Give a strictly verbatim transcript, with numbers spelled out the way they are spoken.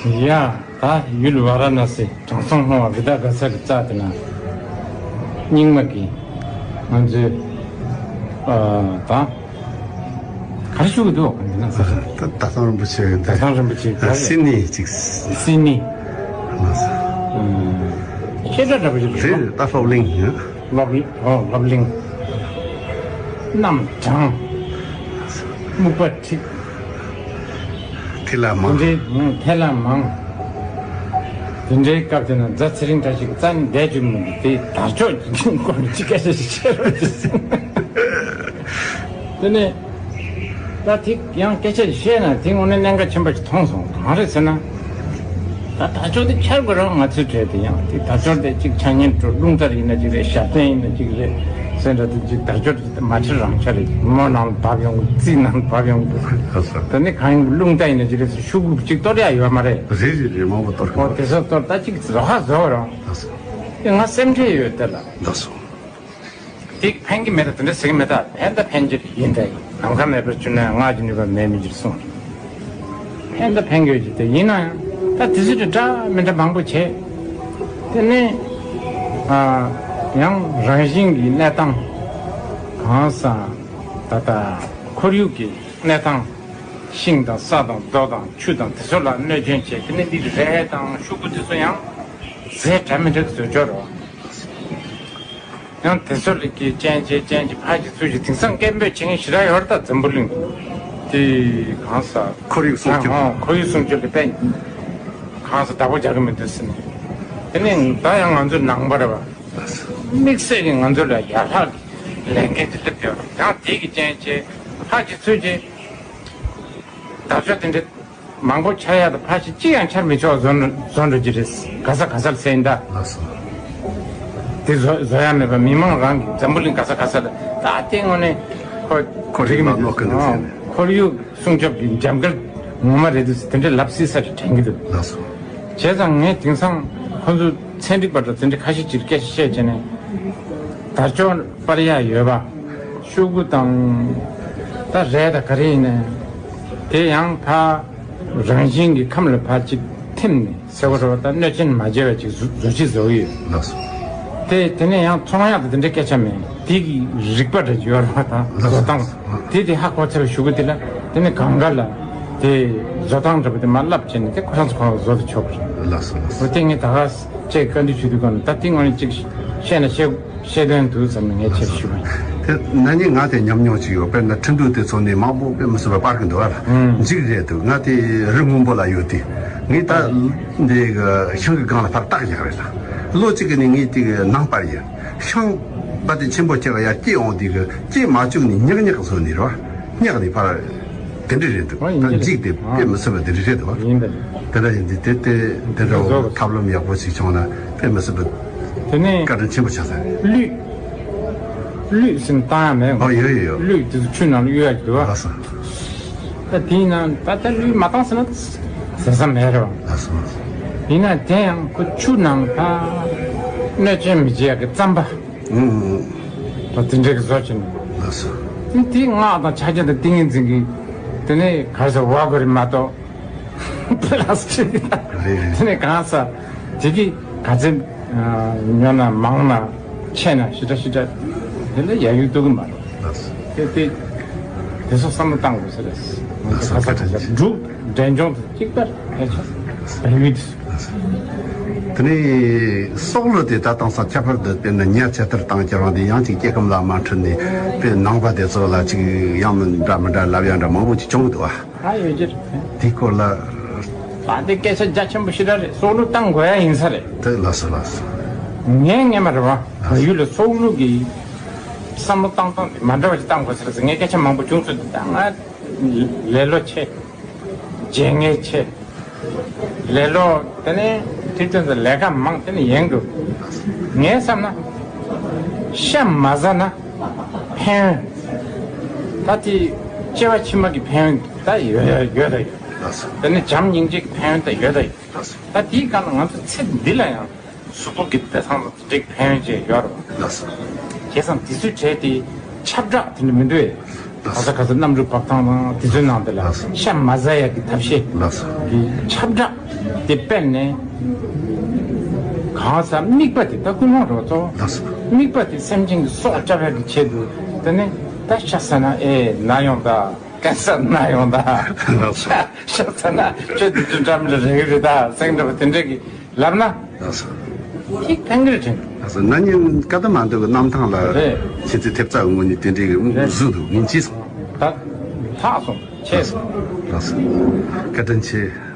ཡ། ད་ཡུལ་ཝཱ་ར་ཎ་སི་དྲང་སྲོང་ལྷུང་བ་བི་ད་ག་ས་གི་རྩ་དེ་ན་རྙིང་མ་གི་ང་ཚོའི་ཨ་ད་ག་རེ་ཞུ་གི་འདུག་ག་འདི་ན་ས། ད་ད་ཐང་རིན་པོ་ཆེ་ད་ད་ཐང་རིན་པོ་ཆེ་ག་རེ། སི་ནི་ཅིག་སི་ནི། ཨ་ས། ཨུམ། ཁྱེད་འདྲ་འདྲ་པོ་ཞིག་རེད། རེད། ད་ཧྥོ་ལིང་ཡིན། སློབ་ཨོ་སློབ་གླིང་། རྣམ་གྲངས། སྨུག་པ་ཁྲིད། ཐི་ལ་མང་། དེ་འདྲའི་ཨང་ཐི་ལ་མང་། དེ་འདྲའི་སྐབས་དེ་ན་རྫ་ཚེ་རིང་བཀྲ་ཤིས་རྩ་ནས་བསྡད་བཅུག་མི་འདུག་དེ་དར་ལྕོག་གི་སྐོར་ནས་ཅི་སྐད་ཆ་ཞིག་བཤད་རོགས་ཞེས་གསུངས། དེ་ནས། ད་དེ་ཡང་སྐད་ཆ་བཤད་ན་དེ་དངོས་གནས་གནད་འགག་ཆེན་པོ་ཞིག་མཐོང་སོང་། གང་རེད་ཟེར་ན། ད་དར་ལྕོག་དེ་འཕྱར་དགོས་རེད། ང་ཚོའི་གྲས་དེ་ཡང་དེ་དར་ལྕོག་དེ་གཅིག་ཆ་ཉན་འགྲོ་རླུང་རྟ་ཡིན་ན་གཅིག་རེད། ཞབས་བརྟན་ཡིན་ན་གཅིག་རེད་ཟེར་འདྲ་དེ་གཅིག་དར་ལྕོག་དེ་མ་ཁྲིར་རང་ཆ་རེད། མོ་ནང་བབས་ཡོང་གི་རྩིས་ནང་བབས་ཡོང་གི་ད་ནི་གང་ཡིན་རླུང་རྟ་ཡིན་ན་གཅིག་རེད་ཟེར་ཤུ་གུ་གཅིག་གཏོར་ཡ་ཡོད་མ་རེད། རེད་རེད་རེད། མང་པོ་གཏོར་གི་འོ་འདུག་དེ་ཚོ་གཏོར་ད་གཅིག་རོ་ཧ་བཟོ་རོགས། ད་སོ། དེ་ང་སེམས་ཁྲལ་ཡོད་དེ་ལ། ད་སོ། དེ་ཕན་གྱི་མེད་ད་དེ་འདྲ་ཟེར་གྱི་མེད་ད། ཕན་ད་ཕན་གྱི་ཡིན་ད། ཡིན་ནམ་མཁའ་མེད་པར་གྱུར་ན་སྔགས་ཀྱི་ནུས་པ་མེད་མི་འགྱུར་གསུངས། ཕན་ད་ཕན་གྱི་ཡོད་ཀྱི་དེ་ཡིན་ན་ཡང་ད་དེ་ཚོ་དེ་འདྲ་མི་འདྲ་མང་པོ་བྱས། དེ་ནས་ཨ་ཡང་རང་བཞིན་གྱི་གནས་སྟངས་གང་ཟག་ད་ལྟ་ཁོར་ཡུག་གི་གནས་སྟངས་ཤིང་དང་ས་དང་རྡོ་དང་ཆུ་དང་དེ་ཚོ་ལ་གནོད་སྐྱོན་བྱས། དེ་ནས་འདི་རས་དང་ཤུ་གུ་དེ་ཚོ་ཡང་རྫས་འདྲ་མི་འདྲ་གི་བཟོ་བཅོས་རོ། ཡང་དེ་ཚོ་ལ་གི་ཅན་ཅེ་ཅན་ཅེ་ཕ་གི་ཚུལ་གྱི་དེང་སང་སྐད་འབོད་བྱེད་མཁན་ཞེ་དྲག་ཡོད་རེད་ད། འཛམ་བུ་གླིང་དེ་གང་ས་ཁོར་ཡུག་སྲུང་སྐྱོབ། ཨ་ཁོར་ཡུག་སྲུང་སྐྱོབ་ལ་དཔེ་གང་ས་བདག་པོ་རྒྱག་གི་མི་འདུག་ཟེར་ནས། དེ་ནས་ད་ཡང་ང་ཚོ་ནང་པ་རེད་པ། དམིགས་བསལ་གྱི་ང་ཚོ་ལ་ཡར་ལྷག་གི་ལས་འགན་དེ་སླེབས་ཡོད་རེད། ཡང་དེ་གི་ཅན་ཅེ་ཕ་གི་ཚུལ་གྱི་བདག་ཅག་དེ་འདྲ། མང་པོ་ཆགས་ཡག་དང་ཕལ་ཆེར་གཅིག་ཡང་ཆགས་མི་ཆོག་བཟོ་འགྲོ་བཟོ་འགྲོ་གི་རེད། ག་ས་ག་སར་ཟེར་ཡིན་ད། ལགས་སོ། དེ་བཟོ་བཟོ་ཡག་མེད་པ་མི་མང་རང་གི་འཛམ་བུ་གླིང་ག་ས་ག་ས་ལ་ད་ལྟའི་དངོས་གནས་ཁོ་ཁོར་ཡུག་ལ་གནོད་ཀྱི་འདུག་ཟེར་ནས། ཁོར་ཡུག་སྲུང་སྐྱོབ་ཀྱི་འཇམ་དཀར་ངོ་མ་རེད་འདུག་ཟེར་དེ་འདྲའི་ལབ་སྲིད་ས་ཞིག་དྲན་གྱི་འདུག་ལགས་སོ། བྱས་ཙང་ངས་དེང་སང་ཁོ་ཚོ་ཚན་རིག་པ་འདྲ་དེ་འདྲའི་ཁ་ཤས་ཀྱིས་སྐད་ཆ་བཤད་བྱས་ནས་དར་ལྕོག་སྤར་ཡག་ཡོད་པ། ཤོག་གུ་དང་། ད་རས་དང་ག་རེ་ཡིན་ནའི། དེ་ཡང་ཕ་རང་བཞིན་གྱི་ཁམས་ལ་ཕར་ཅིག་ཐིམ་ནས་ཟེར་བ་རེད་པ། ད་གནོད་སྐྱོན་མ་བྱས་པ་ཅིག་བཟོ་བཟོ་ཅིག་བཟོ་གི་ཡོད། ལགས་སོ། དེ་དེ་ནས་ཡང་ཚོང་ཡག་དང་དེ་འདྲའི་སྐད་ཆ་མེད། དེ་གི་རིག་པ་འདྲ་ཅིག་ཡོད་རེད་པ། ད་བཟོ་སྟངས་དེ་དེ་ཧ་གོ་ཚར་བའི་གཞུག་གུ་དེ་ལ་དེ་ནས་གང་ག་ལ་དེ་བཟོ་སྟངས་འདྲ་པོ་དེ་མར་བསླབ་བྱས་ནས་དེ་ཁོ་རང་ཚོ་ཁོ་རང་བཟོ་དུ་ཆོག་གི་རེད། ལགས་སོ་ལགས་སོ། འོ་དེ་ངས་ད་ག་ཅིག་བཀའ་འདྲི་ཞུ་དུས་གོང་ནས་ད་དེ་དངོས་གནས་ཅིག་བཤད་ན་བཤད། ཤེས་དོན་དུ་ཙམ་ནས་ངས་ཁྱེད་ཞུ་བ་ཡིན། དེ་ན་ནིང་ང་དེ་ཉམས་མྱོང་ཅིག་ཡོད། དཔེར་ན་ཁྲིན་ཏུའུ་དེ་ཚོ་ནས་མང་པོ་དཔེ་མི་སྲིད་པ་སྤར་གི་འདུག་ཨ། ཨང་། འཇིགས་རེད་འདུག་ང་དེ་རི་སྔོན་པོ་ལ་ཡོད་དེ། ངས་ད་འདི་གི་ཤིང་གི་སྒང་ལ་ཕར་བཏགས་བཞག་རེད་ལ། ལོ་གཅིག་གི་ནས་ངས་དེ་གི་ནང་སྤར་ཡིན། ཤིང་པ་དེ་ཆེན་པོ་ཁྱེར་ཡར་སྐྱེས་འོང་དེ་གི་སྐྱེས་མ་བཅུག་ནས་ཉག་ཉག་བཟོས་ནས་རེད་བ། ཉག་ནས་ཕར། དེ་འདྲ་རེད་འདུག་ཨ་ཡིན་ད་གྱི་རེད། འཇིག་དེ་ཨ་དཔེ་མི་སྲིད་པ་དེ་འདྲ་རེད་འདུག་བ། ཡིན་པ་རེད། དེ་འདྲ་ཡིན་དུས་དེ་དེ་དེ་འདྲ་བོ་ཐབས་ལམ་ཡག་པོ་ཞིག་བྱུང་ན་དཔེ་མི་སྲིད་པ་དེ་ནས་བཀའ་དྲིན་ཆེན་པོ་ཆགས་ས་རེད། གླུད། གླུད་ཟིན་བཏང་ཡ་མེད། ཨོ་ཡོད་ཡོད་ཡོད། གླུད་དེ་ཚོ་ཆུ་ནང་ལ་གཡུག་ཡ་གི་འདུག་བ། ལགས་སོ། ད་དེ་ཡིན་ན་ད་ལྟ་གླུད་མ་བཏང་ཟེར་ན་ཟེར་ས་མེད་རེད་བ། ལགས་སོ་ལགས་སོ། ཡིན་ན་དེ་ཡང་ཁོ་ཆུ་ནང་ཕར་གནོད་སྐྱོན་མི་བྱེད་ཡ་གི་རྩམ་པ། ཨུ། ད་དེ་འདྲའི་གི་བཟོ་བྱས་ནས། ལགས་སོ། དེ་དེ་སྔགས་དང་ཕྱག་རྒྱ་དང་ཏིང་ངེ་འཛིན་གྱི། དེ་ནས་ག་རེ་ཟེར་བ་གོ་རེ་མ་གཏོགས། ལགས་སོ་ཆེ་གི་ད། རེད་རེད། དེ་ནས་གང་ས། དེ་གི་ག་ཚད་ཉོ་ན་མང་ན་ཆེ་ན་ཞེ་དྲག་ཞེ་དྲག་དེ་ལ་ཡ་ཡུལ་གཏོང་གི་མ་རེད། ལགས་སོ། དེ་དེ་དེ་ཚོ་བསམ་བློ་བཏང་དགོས་ས་རེད། ལགས་སོ། ག་ས་ག་ས་འགྲུབ་འབྲས་ལྗོངས་དེ་གཅིག་པར་ཕལ་ཆེར་བལ་ཡུལ་དེ། དེ་ནས་སྲོག་བླུ་དེ་ད་དེང་སང་ཁྱད་པར་དུ་དཔེར་ན་ཉ་ཆེ་ཐར་བཏང་ཁྱེད་རང་དེ་ཡང་ཅིག་སྐྱེ་ཁམས་ལ་མ་འཕྲོད་ནས་དཔེ་ནང་པ་དེ་ཚོ་ལ་ཅིག་ཡང་མི་འདྲ་མི་འདྲ་ལབ་ཡ་འདྲ་མང་པོ་ཅིག་བྱུང་གི་འདུག་ཨ། ད་ཡོད་ཀྱི་རེད། དེའི་སྐོར་ལ། ད་དེ་སྐད་ཆ་རྒྱ་ཆེན་པོ་ཞེ་དྲག་རེད། སྲོག་བླུ་བཏང་དགོས་ཡ་ཡིན་ས་རེད། དེ་ལགས་སོ་ལགས་སོ། ངས་ངས་མ་རེད་བ། བལ་ཡུལ་ལ་སྲོག་བླུ་གི་བསམ་བློ་བཏང་སྟངས་དེ་མ་འདྲ་བ་ཞིག་བཏང་དགོས་ས་རེད་ཟེར་ངས་སྐད་ཆ་མང་པོ་བྱུང་ཚོད་དེ། ད་ང་ལེ་ལོ་ཆེ། བརྗེད་ངས་ཆེ། ལེ་ལོ། དེ་ནས་དེ་དོན་དུ་ལས་ཀ་མང་། དེ་ནས་ཡེང་འགྲོ། ངས་བསམ་ན། ཤ་མ་ཟ་ན་ཕན་ཡོན། ད་དེ་སྐྱེ་བ་ཕྱི་མ་གི་ཕན་ཡོན་ད་ཡོད་ཡོད་ཡོད་ད་ཡོད། དེ་ནས་བྱམས་སྙིང་རྗེ་གི་ཕན་ཡོན་ད་ཡོད་ད་ཡོད། ད་དེའི་སྒང་ལ་ང་ཚོ་ཚེ་འདི་ལ་ཡང་གཟུགས་པོ་གི་བདེ་ཐང་དང་དེ་འདྲའི་ཕན་ཡོན་ཅིག་ཡོད་རེད། ལགས་སོ། བྱས་ཙང་དེ་ཚོའི་གྲས་དེ་ཁྱབ་བསྒྲགས་དེ་འདྲ་མི་འདུག་གས། ག་ས་ག་ས་གནམ་གྲུ་འབབ་ཐང་དང་དེ་ཚོའི་ནང་དེ་ལ་ཤ་མ་ཟ་ཡ་གི་ཐབས་ཤེས་ཀྱི་ཁྱབ་བསྒྲགས་ དེ་དཔེར་ན། གང་ཟག་དམིགས་པ་དེ་ད་ཀུན་སློང་རེད་བ་གཙོ་བོ། ལགས་སོ། དམིགས་པ་དེ་སེམས་ཅན་གྱི་སྲོག་བསྐྱབ་ཡག་གི་ཆེད་དུ་དེ་ནས་ད་ཤ་ཟ་ན་ཨེ་ན་ཡོང་ད། ཀན་སར་ན་ཡོང་ད། ལགས་སོ། ཤ་ཟ་ན་ཁྱོད་དུས་ཚོད་འདྲ་མི་འདྲ་རེག་གི་རེད་ད་ཟེར་འདྲ་བ་དེ་འདྲ་གི་ལབ་ན། ལགས་སོ། ཧིག་ཕན་གི་རེད་དྲན། ལགས་སོ། ན་ནིང་ཀ་ཐ་མན་ཌུ་གི་གནམ་ཐང་ལ་རེད། ཁྱེད་ཚོས་ཐེབས་རྩ་འོག་ནས་དེ་འདྲའི་གི་རེད། བཟོས་འདུག་ཉིན་གཅིག་སོང་། ད་ལྷག་སོང་ཆེ་སོང་། ལགས་སོ། བཀའ་དྲིན་ཆེ།